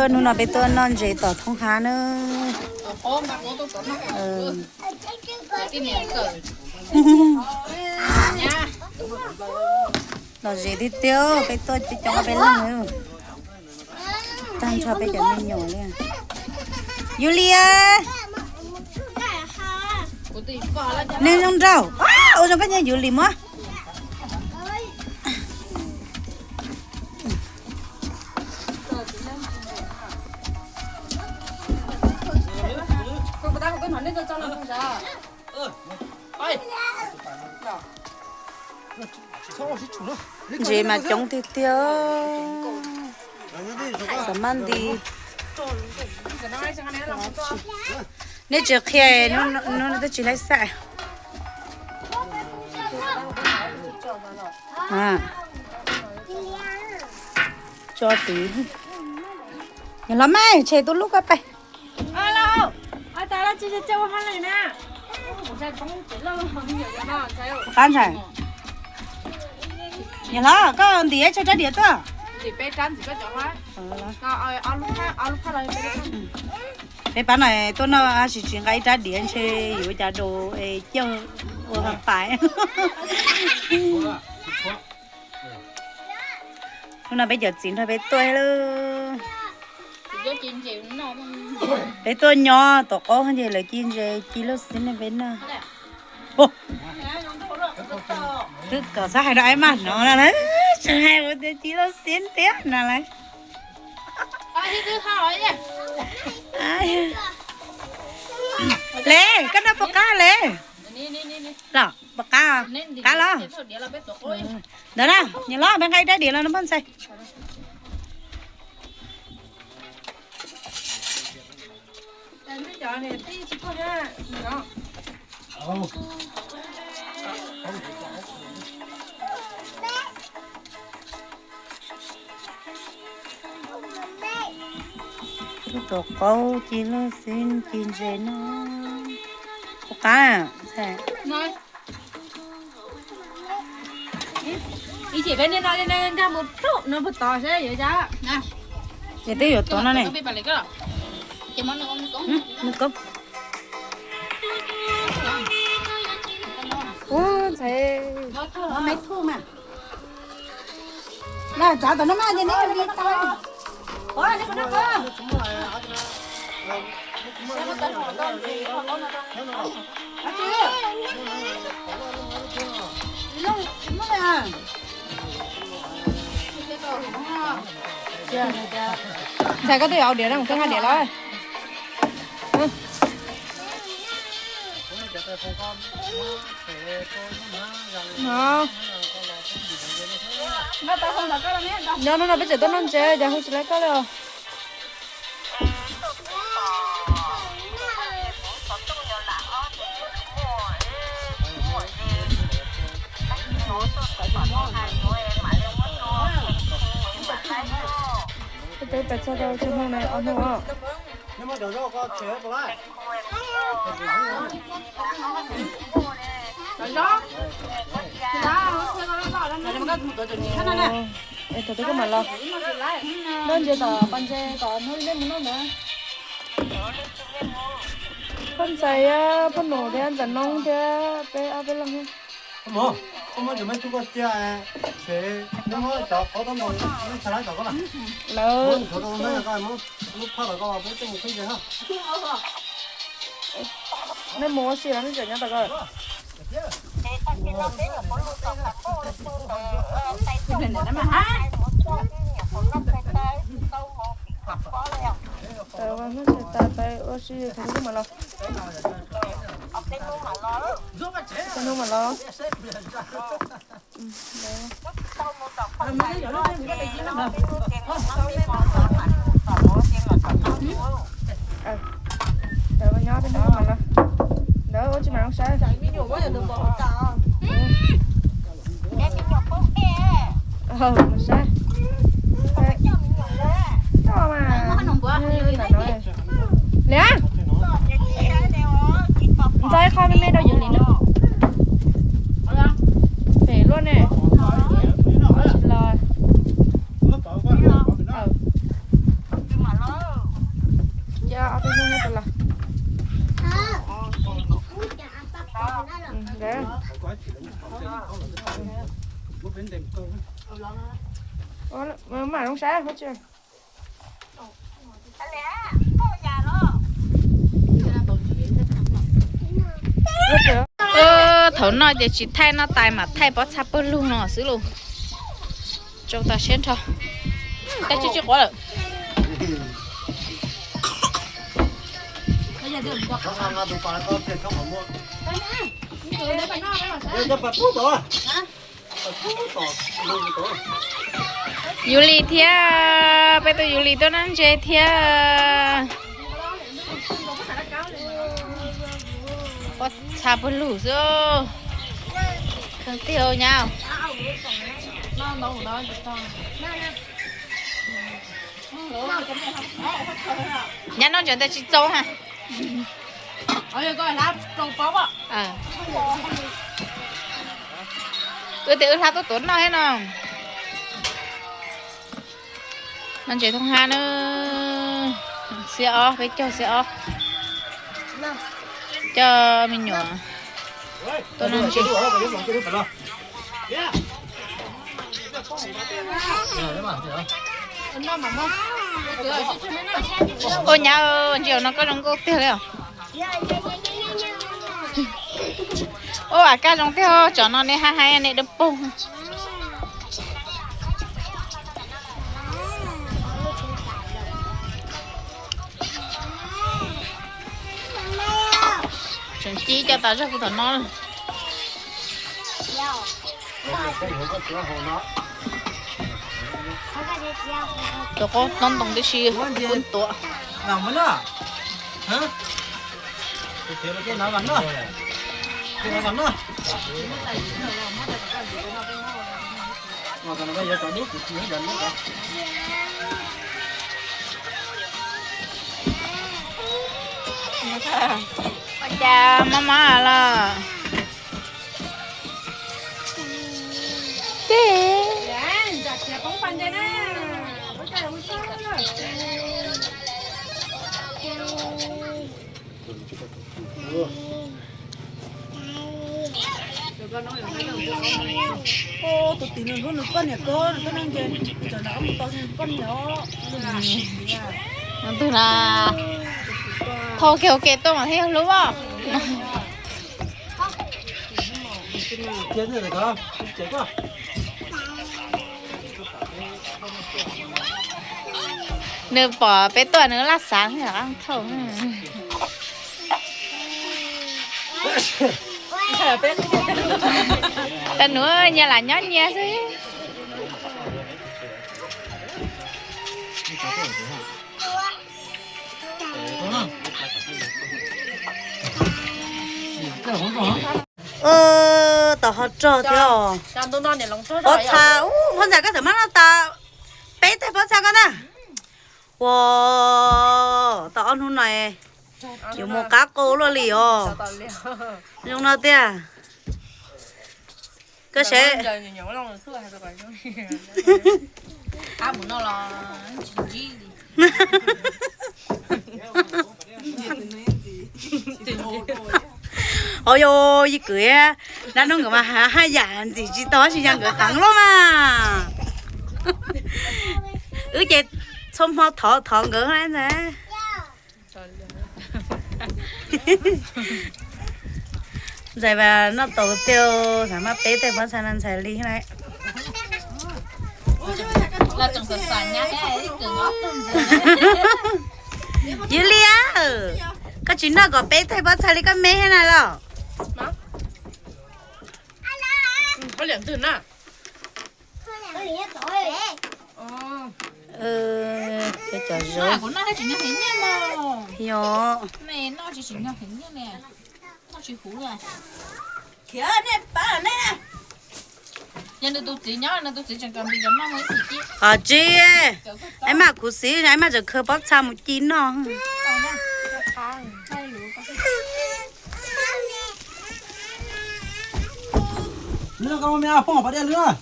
Hnub no peb tuaj noj ntses tom thoob hab na. Lom zem tiag tiag, peb tuaj coob coob peb leeg. Tag nrho peb cov me nyuam li. Yus Lis, neeg zoo nraug, ua zoo koj nyiam Yus Lis mas. Ntses mas coob tiag tiag. Xav maj nti. Nej tsis qhia, hnub no twb tsis laib xaj. Tso tid. Nws los mas tshem tus lub koj pais. Qab ntshai. Nws los koj ntim tsawg rab diav tuaj. Peb pab no tuaj noj tab sis tsis nqa ib rab diav ntshe yuav ua cas dua es coj ua pais. Hnub no peb cov txiv nrog peb tuaj lawm. Peb tuaj nyob tom qaub ces lawv ci ntses ci lauj xib nej peb noj. Twb kom xav hais rau aib maj hnov no lawm, tsis hais ua tias ci lauj xib tiag no lawm. Le, koj noj puas qab le? Los puas qab? Qab los? Ntawd na, nyiam los peb nqa ib rab diav los no poj ntxhais. Tuaj tom qaub ci lauj xib ci ntses no. Puas qab? Ib chim peb niaj no nkag mus rau no puag tod seb yuav cas. Ces twb yuav tuav no ne. Nws koob. Ub, ntxhais, maiv thuj mas. Mas txav tom no mas ces neb li tau. Qhov nej puas noj qab? Ntxhais koj twb yuav ua diav na, mus koj nqa diav los. Nyob hnub no peb tseem tuaj noj ntses ces hu tsis laib koj li os. Peb twb pais txog rau tsis hnub ne, ob hnub os. Es thaum twg koj mam los? Noj ntses tom pas ntses tom hnub nej mus noj ntawd. Phoj ntxhais, phoj nus thiab ntxawm noob thiab peb ob peb leeg. Lawv nej mus ua si los nej tseem nyob tom ko? Tawm ua si thaum twg mam los. Thaum twg mam los? Tawm nyob peb hnub mam los. Ntawd ua tsis mam los saib. Saib. Coj mas. Liam, ntxo ib qho me me rau yus Lis na. Pem luaj ne. Tsis los. Ua, mam zoo saib. Thaum no ces tsis thaij noj tais mam thaij pob txha pawg lug no xwb lauj. Tsau tas siab nrho. Tab tsis tsis quav lawm. Yus Lis thiab, peb tus Yus Lis tuaj noj ntses thiab. Pob txha pawg lug xwb. Kheev tiag nyab. Nyab noj ntses ntawd tsis txaus ha. Wb tias wb hla tuaj tuav noj thiab no. Noj ntses thoob hab na. Xiab ob, peb caug xiab ob. Coj me nyuam tuaj noj ntses. Ua nyab, ntses no koj zoo nkauj tiag li os. Ua, Kab zoo tiag, tsov no nej hab hais nej dawb paug. Tseem ci cov tas zog puag tom no. Tus qaub tob ntoo tib si kuj tuav. Ua cas mob mob los? Ces tus tim nws hlub nws poj niam kawg, nws tuaj noj ntses, nws tseem nrog mus tos nws poj niam. Tus twg na? Thau kiag ua ke tuaj mas thiaj yog hlub os. Nws pom peb tuaj nws laj xav thiab thauj. Tus nus nyias lam nyob nyias xwb. Tom ho rog thiab os. Pob txha, ub, pob txha koj txawm mab noj tas peb teg pob txha koj na. Ua, tau ob hnub no yuav mus qab qau luaj li os. Zoo no tiag. Koj saib. Au yog, yij kwv, dab hnub nkawd mas haj yam ntxim tsis tau, tab sis yog nkawd heev luaj mas. Wb ces txhua hmo thov thov nkawd ntag. Ntxhais mas noj tau tiag, xav maj peb teg pob txha no ntxhais li na. Yus Lis, koj tsis noj kom peb teg pob txha li koj me thiab na los? Peb cov zaub. Yog. Tsis, es mas khuv xim, es mas tseem khaws pob txha mus ci noj. Nws koj muaj me ab phooj pab diaj lwm.